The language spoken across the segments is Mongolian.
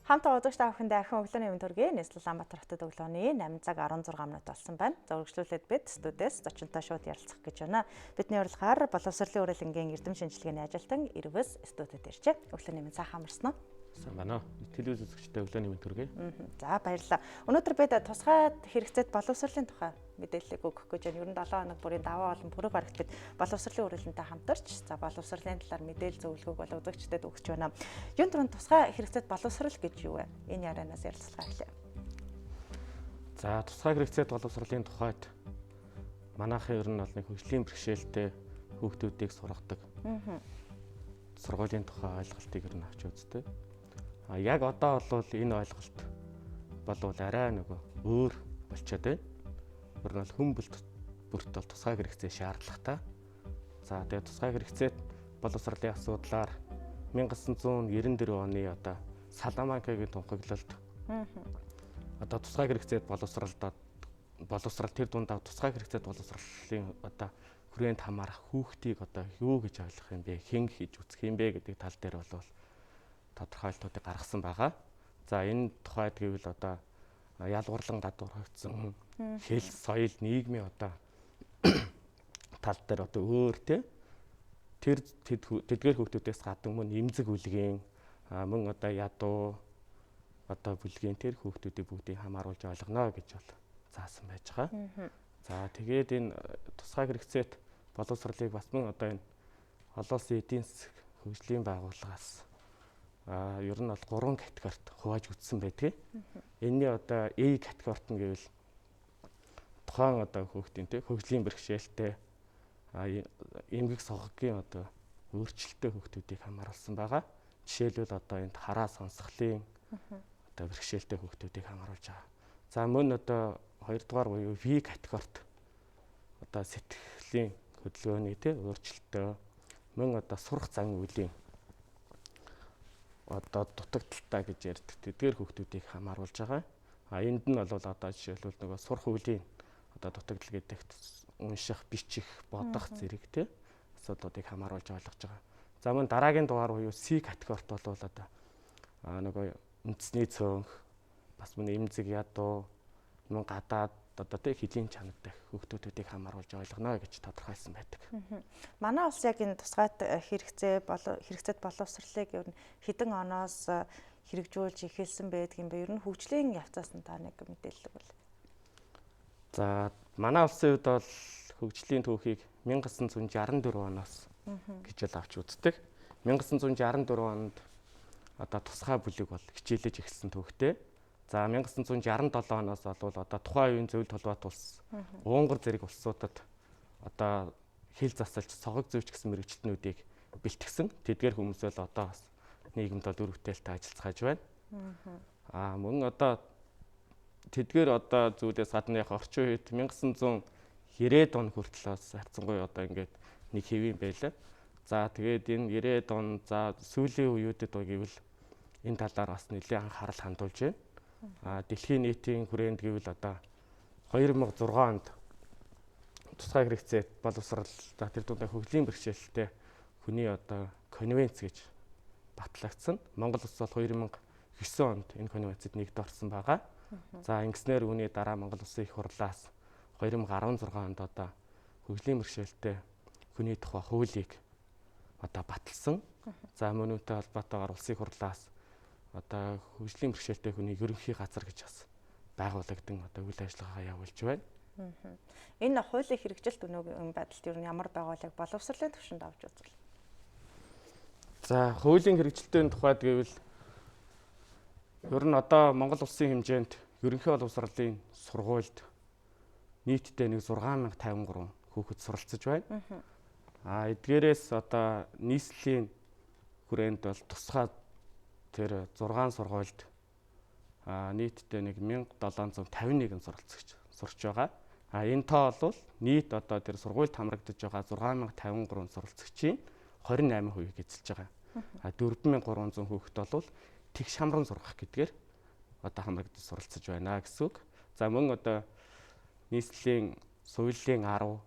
Хамт үзэгч та бүхэндээ ахин өглөөний мэнд хүргэе. Нийслэл Улаанбаатар хотод өглөөний 8 цаг 16 минут болсон байна. За, үргэлжлүүлээд бид студиэс зочинтой шууд ярилцах гэж байна. Бидний урилгаар боловсролын үрэлэнгийн эрдэм шинжилгээний ажилтан Ирвэс студид иржээ. Өглөөний мэнд, сайхан амарсан уу? Сайн байна уу? Телевиз үзэгчтэй өглөөний мэнд хүргэе. За, баярлалаа. Өнөөдөр бид тусгай хэрэгцээт боловсролын тухай мэдээллийг өгөх гэж байна. Ер нь 7 хоног бүрийн даваа болон пүрэв гарагт бид боловсролын үрэлэнтэй хамтарч, за, боловсролын талаар мэдээлэл, зөвлөгөөг бол үзэгчдэд өгч байна. Юун түрүүнд тусгай хэрэгцээт боловсрол гэж юу вэ? Энэ ярианаас ярилцлага эхлэе. За, тусгай хэрэгцээт боловсролын тухайд манайхын ер нь бол нэг хөгжлийн бэрхшээлтэй хүүхдүүдийг сургадаг сургуулийн тухай ойлголтыг ер нь авч үздэг. А яг одоо бол энэ ойлголт болвол арай нөгөө өөр болчиход байна. Ер нь бол хүн бүрт бол тусгай хэрэгцээ шаардлагатай. За, тэгээд тусгай хэрэгцээт боловсролын асуудлаар 1994 оны одоо Саламанкагийн тунхаглалд одоо тусгай хэрэгцээт боловсролд, боловсрал, тэр дундаа тусгай хэрэгцээт боловсролын одоо хүрээнд хамаарах хүүхдийг одоо юу гэж ойлгох юм бэ, хэн хийж үзэх юм бэ гэдэг тал дээр бол тодорхойлолтуудыг гаргасан байгаа. За, энэ тухайд гэвэл одоо ялгуурлан гадуурхагдсан хэл, соёл, нийгмийн одоо тал дээр одоо өөр те тэр тэдгээр хүүхдүүдээс гадна мөн эмзэг бүлгийн, мөн одоо ядуу одоо бүлгийн тэр хүүхдүүдийг бүгдийг хамааруулж ойлгоно гэж бол заасан байж байгаа. За, тэгээд энэ тусгай хэрэгцээт боловсролыг бас мөн одоо энэ олон улсын эдийн засаг хөгжлийн байгууллагаас ер нь бол 3 категорит хувааж үзсэн байдгийг. Энэний одоо A категорит нь гэвэл тухайн одоо хүүхдийн тэг хөгжлийн бэрхшээлтэй, эмгэг согогийн одоо өөрчлөлттэй хүүхдүүдийг хамааруулсан байгаа. Жишээлбэл, одоо энд хараа сонсголын одоо бэрхшээлтэй хүүхдүүдийг хамааруулж байгаа. За, мөн одоо хоёрдугаар буюу V категорит одоо сэтгэлийн хөдөлгөөний тэг өөрчлөлтөө, мөн одоо сурах зан үйлийн одоо дутагдaltaй гэж ярьдаг тэдгээр хүүхдүүдийг хамааруулж байгаа. А энд нь бол одоо жишээлбэл нөгөө сурах үеийн одоо дутагдал гэдэгт унших, бичих, бодох зэрэг те асуудлуудыг хамааруулж ойлгож байгаа. За, мөн дараагийн дугаар буюу C категорит бол одоо нөгөө үндэсний цөөнх, бас мөн эмзэг, ядуу, мөн гадаад одоо тэг хөлийн чанартай хүүхдүүдийг хамааруулж ойлгоно гэж тодорхойлсон байдаг. Манай улс яг энэ тусгай хэрэгцээ бол хэрэгцээт боловсролыг ер нь хэдэн оноос хэрэгжүүлж эхэлсэн байдаг юм бэ? Ер нь хөгжлийн явцаас нь та нэг мэдээлэл өгвөл. За, манай улсын хувьд бол хөгжлийн түүхийг 1964 оноос гэж л авч үздэг. 1964 онд одоо тусгай бүлэг бол хичээлэж эхэлсэн түүхтэй. За, 1967 оноос бол одоо тухайн үеийн зөвлөлт холбоот улс, Унгар зэрэг улсуудад одоо хэл засалж, согог зүйч гэсэн мэргэжилтнүүдийг бэлтгэсэн. Тэдгээр хүмүүс л одоо бас нийгэмд бол үр бүтээлтэй ажиллацгааж байна. Аа, мөн одоо тэдгээр одоо зүйлээс гадна яг орчин үед 1990-ад он хүртэл бас харьцангуй одоо ингээд нэг хэвийн байлаа. За, тэгээд энэ 90-ад он, за, сүүлийн үеүүдэд гэвэл энэ талаар бас нэлээд анхаарал хандуулж байна. А дэлхийн нийтийн хүрээнд гэвэл одоо 2006 онд тусгай хэрэгцээт боловсрал, за, тэр дундаа хөгжлийн бэрхшээлтэй хүний одоо конвенц гэж батлагдсан. Монгол улс бол 2009 онд энэ конвенцэд нэгд орсон байгаа. За, ингэснээр үүний дараа Монгол улсын их хурлаас 2016 онд одоо хөгжлийн бэрхшээлтэй хүний тухай хуулийг одоо баталсан. За, мөн үүнтэй холбоотойгоор улсын их хурлаас одоо хөгжлийн бэрхшээлтэй хүний ерөнхий газар гэж бас байгуулагдан одоо үйл ажиллагаагаа явуулж байна. Энэ хуулийн хэрэгжилт өнөөгийн байдалд ер нь ямар байгаа вэ? Боловсролын түвшинд авч үзвэл. За, хуулийн хэрэгжилтийн тухайд гэвэл ер нь одоо Монгол улсын хэмжээнд ерөнхий боловсролын сургуульд нийтдээ нэг 6053 хүүхэд суралцж байна. А эдгээрээс одоо нийслэлийн хүрээнд бол тусгай тэр 6 сургуульд нийтдээ нэг 1751 суралцагч сурч байгаа. А энэ тоо бол нийт одоо тэр сургуульд хамрагдаж байгаа 6053 суралцагчийн 28%-ийг эзэлж байгаа. А 4300 хүүхэд бол тэгш хамран сургах гэдгээр одоо хамрагдаж суралцж байна гэсэн үг. За, мөн одоо нийслэлийн соёлын 10,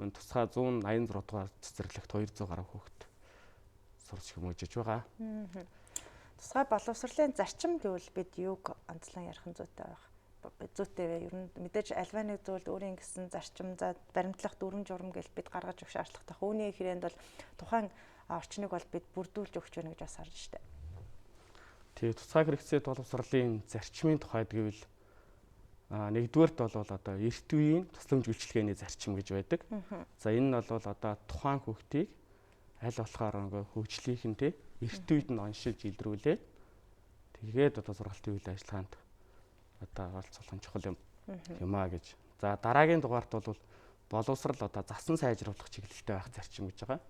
мөн тусгай 186 дугаар цэцэрлэгт 200 гаруй хүүхэд сурч хүмүүжиж байгаа. Тусгай боловсролын зарчим гэвэл бид юуг онцлон ярих нь зүйтэй байх зүйтэй вэ? Ер нь мэдээж альва нэг зүйлд өөрийн гэсэн зарчим, за баримтлах дүрм журам гэж бид гаргаж өгөх шаардлагатай. Үүний хүрээнд бол тухайн орчныг бол бид бүрдүүлж өгч байна гэж бас харж штэ. Тэгээ тусгай хэрэгцээт боловсролын зарчмын тухайд гэвэл нэгдүгээрт бол одоо эрт үеийн тусламж үйлчилгээний зарчим гэж байдаг. За энэ нь бол одоо тухайн хүүхдийг аль болохоор ингээ хөгжлийнхэнтэй эрт үед нь оншилж илрүүлээд тэгээд одоо сургалтын үйл ажиллагаанд одоо оролцох нь чухал юм аа гэж. За дараагийн дугаарт бол боловсрал одоо засан сайжруулах чиглэлтэй байх зарчим гэж байгаа.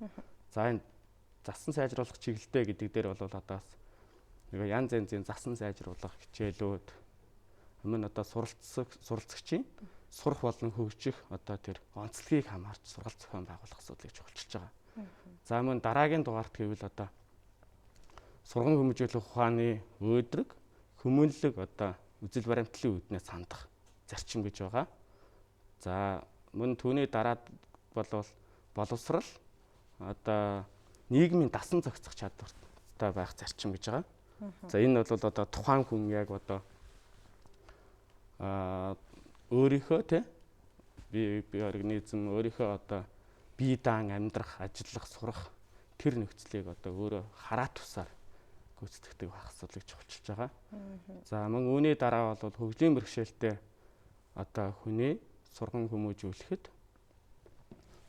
За энэ засан сайжруулах чиглэлтэй гэдэг дээр бол одоо бас нэг янз янзын засан сайжруулах хичээлүүд өмнө одоо суралцагчийн сурах болон хөгжих одоо тэр онцлогийг хамаарч сургалт зохион байгуулах асуудлыг чухалчилж байгаа. За мөн дараагийн дугаарт гэвэл одоо сурган хүмүүжүүлэх ухааны өөдрөг хүмүүнлэг одоо үзэл баримтлалын үүднээс хандах зарчим гэж байгаа. За мөн түүний дараа болвол боловсрал одоо нийгмийн дасан зохицох чадвартай байх зарчим гэж байгаа. За энэ бол одоо тухайн хүн яг одоо өөрийнхөө тий бие организм өөрийнхөө одоо бие даан амьдрах, ажиллах, сурах тэр нөхцөлийг одоо өөрөө хараа тусаар гүйцэтгэдэг байх асуудлыг чухалчилж байгаа. За мөн үүний дараа бол хөгжлийн бэрхшээлтэй одоо хүний сурган хүмүүжүүлэхэд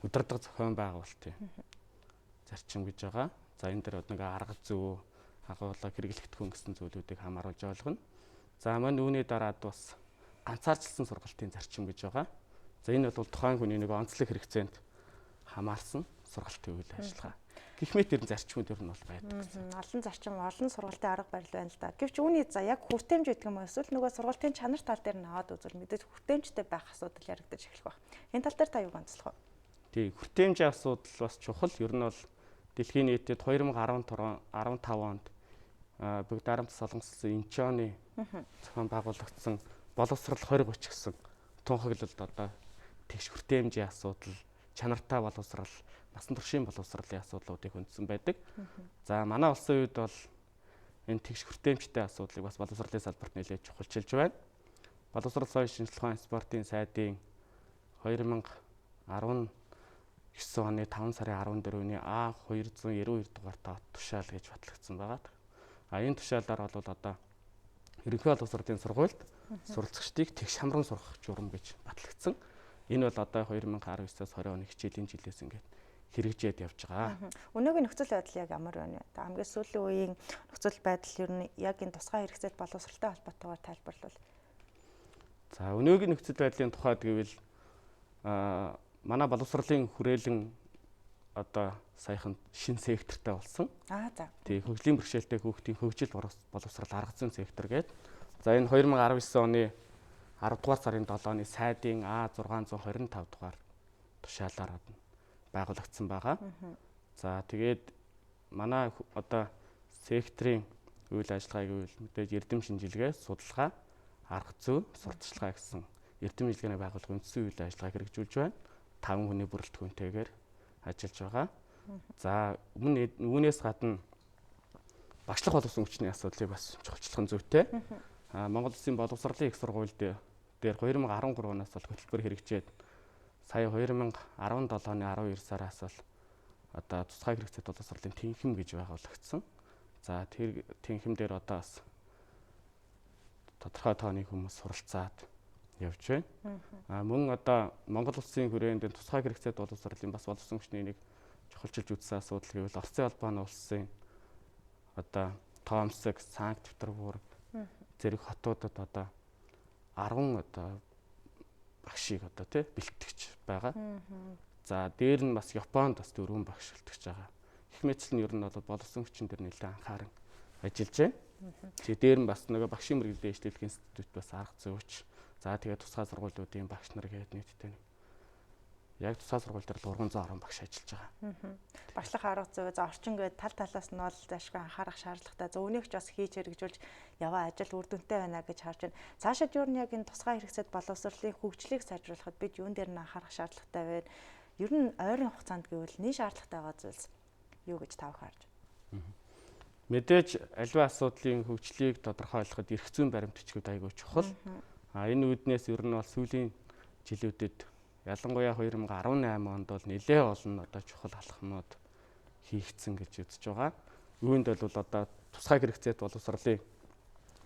удирдах зохион байгуулалтын зарчим гэж байгаа. За энэ дээр нэг арга зүй, агуулга хэрэглэгдэхүүн гэсэн зүйлүүдийг хамааруулж ойлгоно. За мөн үүний дараа бас ганцаарчилсан сургалтын зарчим гэж байгаа. За энэ бол тухайн хүний нэг онцлог хэрэгцээнд хамаарсан сургалтын үйл ажиллагаа. Гэх мэт ер нь зарчмууд ер нь бол байдаг гэсэн. Олон зарчим, олон сургалтын арга барил байна л да. Гэвч үүний за яг хүртээмж гэдэг юм уу эсвэл нөгөө сургалтын чанар тал дээр нь аваад үзвэл мэдээж хүртээмжтэй байх асуудал яригдаж эхлэх байх. Энэ тал дээр та юуг онцлох вэ? Тий, хүртээмжийн асуудал бас чухал. Ер нь бол дэлхийн нийтэд 2015 онд Бүгд Дарамт Солонгос улсын Инчоны зохион байгуулагдсан боловсрал 2030 гэсэн тунхаглалд одоо тэгш хүртээмжийн асуудал, чанартай боловсрал, насан туршийн боловсролын асуудлуудыг хөндсөн байдаг. За манай улсын үед бол энэ тэгш хүртээмжтэй асуудлыг бас боловсролын салбарт нэлээд чухалчилж байна. Боловсрол соёл шинжилгээ ухаан спортын сайдын 2019 оны 5 сарын 14-ний А292 дугаартай тушаал гэж батлагдсан байгаа. А энэ тушаалаар бол одоо ерөнхий боловсролын сургуульд суралцагчдыг тэгш хамран сургах журам гэж батлагдсан. Энэ бол одоо 2019-аас 20 оны хичээлийн жилээс ингээд хэрэгжээд явж байгаа. Өнөөгийн нөхцөл байдал яг ямар байна вэ? Хамгийн сүүлийн үеийн нөхцөл байдал ер нь яг энэ тусгай хэрэгцээт боловсролтой холбоотойгоор тайлбарлавал. За өнөөгийн нөхцөл байдлын тухайд гэвэл манай боловсролын хүрээлэн одоо саяхан шин сектортай болсон. Аа за. Тий, хөгжлийн бэрхшээлтэй хүүхдийн хөгжил боловсрол арга зүйн сектор гээд. За энэ 2019 оны 10 дугаар сарын 7-ны сайдын А625 дугаар тушаалаар байгуулагдсан байгаа. За тэгээд манай одоо секторын үйл ажиллагааг гэвэл мэдээж эрдэм шинжилгээ, судалгаа, арга зүй, сурталчилгаа гэсэн эрдэм шинжилгээний байгууллагын үндсэн үйл ажиллагааг хэрэгжүүлж байна. 5 хүний бүрэлдэхүүнтэйгээр ажиллаж байгаа. За өмнө үүнээс гадна багшлах боловсон хүчний асуудлыг бас чухалчлах нь зүйтэй. Монгол Улсын боловсролын их сургууль дээр 2013 оноос бол хөтөлбөр хэрэгжээд сая 2017 оны 12 сараас бол одоо тусгай хэрэгцээт боловсролын тэнхим гэж байгуулагдсан. За тэр тэнхим дээр одоо бас тодорхой тооны хүмүүс суралцаад явж байна. Мөн одоо Монгол Улсын хүрээнд энэ тусгай хэрэгцээт боловсролын бас боловсон хүчний нэг чухалчилж үзсэн асуудал гэвэл Оросын холбооны улсын одоо Томск, Санкт Петербург зэрэг хотуудад одоо 10 одоо багшийг одоо тий бэлтгэж байгаа. За дээр нь бас Японд бас 4 багш бэлтгэж байгаа. Их мэтчил нь ер нь бол боловсон хүчин дээр нэлээд анхааран ажиллаж байна. Тэгээ дээр нь бас нөгөө багшийн мэргэжлийн дэвшлэх институт бас арга зүйч. За тэгээ тусгай сургуулиудын багш нар гээд нийтдээ нэг яг тусгай сургууль дээр л 310 багш ажиллаж байгаа. Багшлах арга зүй, за орчин гээд тал талаас нь бол зашгүй анхаарах шаардлагатай. За үүнийг ч бас хийж хэрэгжүүлж яваа ажил үр дүнтэй байна гэж харж байна. Цаашид юу нь яг энэ тусгай хэрэгцээт боловсролын хөгжлийг сайжруулахад бид юун дээр нь анхаарах шаардлагатай вэ? Ер нь ойрын хугацаанд гэвэл нэг шаардлагатай байгаа зүйлс юу гэж та харж байна? Мэдээж аливаа асуудлын хөгжлийг тодорхойлоход эрх зүйн баримт бичгүүд айгүй чухал. А энэ үүднээс ер нь бол сүүлийн жилүүдэд, ялангуяа 2018 онд бол нэлээ олон одоо чухал алхмууд хийгдсэн гэж үзэж байгаа. Үүнд бол одоо тусгай хэрэгцээт боловсролын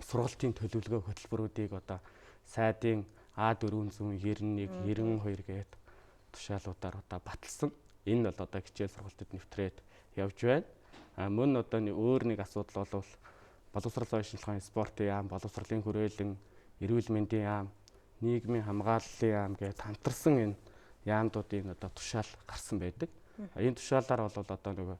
сургалтын төлөвлөгөө хөтөлбөрүүдийг одоо сайдын А491, 92 гээд тушаалуудаар одоо баталсан. Энэ бол одоо хичээл сургалтад нэвтрээд явж байна. А мөн одоо өөр нэг асуудал бол боловсрол оюун шинжилгээний спортын яам, боловсролын хүрээлэн, эрүүл мэндийн яам, нийгмийн хамгааллын яам гээд хамтарсан энэ яамдуудын одоо тушаал гарсан байдаг. Энэ тушаалаар бол одоо нөгөө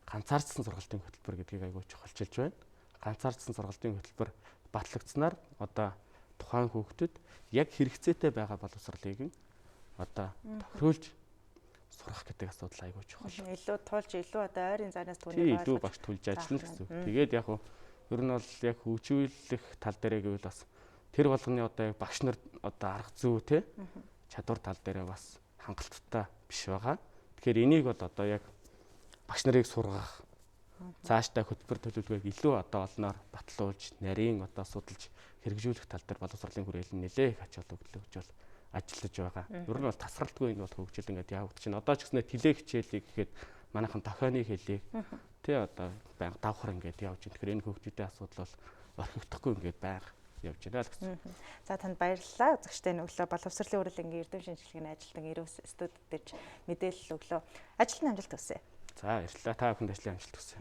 ганцаардсан сургалтын хөтөлбөр гэдгийг айгүй чухалчилж байна. Ганцаардсан сургалтын хөтөлбөр батлагдсанаар одоо тухайн хүүхдэд яг хэрэгцээтэй байгаа боловсролыг нь одоо тохируулж сурах гэдэг асуудал айгүй чухал. Илүү тулж, илүү одоо ойрын зайнаас түүнийг илүү багш тулж ажиллана гэсэн үг. Тэгээд яг ер нь бол яг хөгжүүлэх тал дээрээ гэвэл бас тэр болгоны одоо яг багш нар одоо арга зүй те чадвар тал дээрээ бас хангалттай биш байгаа. Тэгэхээр энийг бол одоо яг багш нарыг сургах, цаашдаа хөтөлбөр төлөвлөгөөг илүү одоо олноор батлуулж, нарийн одоо судалж хэрэгжүүлэх тал дээр боловсролын хүрээлэн нэлээ их ач холбогдол өгч бол ажиллаж байгаа. Ер нь бол тасралтгүй энэ бол хөгжил ингээд явагдаж байна. Одоо ч гэснээр тэлээ хичээлийг гэхэд манайхан тохионы хэлийг тий одоо байнга давхар ингээд явж байна. Тэгэхээр энэ хөгжлийн асуудал бол орхигдохгүй ингээд байнга явж байна л гэсэн. За, танд баярлалаа. Үзэгчтэй өглөө боловсролын хүрээлэнгийн эрдэм шинжилгээний ажилтан Эрүүс студид ирж мэдээлэл өглөө. Ажилд амжилт хүсье. За, баярлалаа. Та бүхэнд ажлын амжилт хүсье.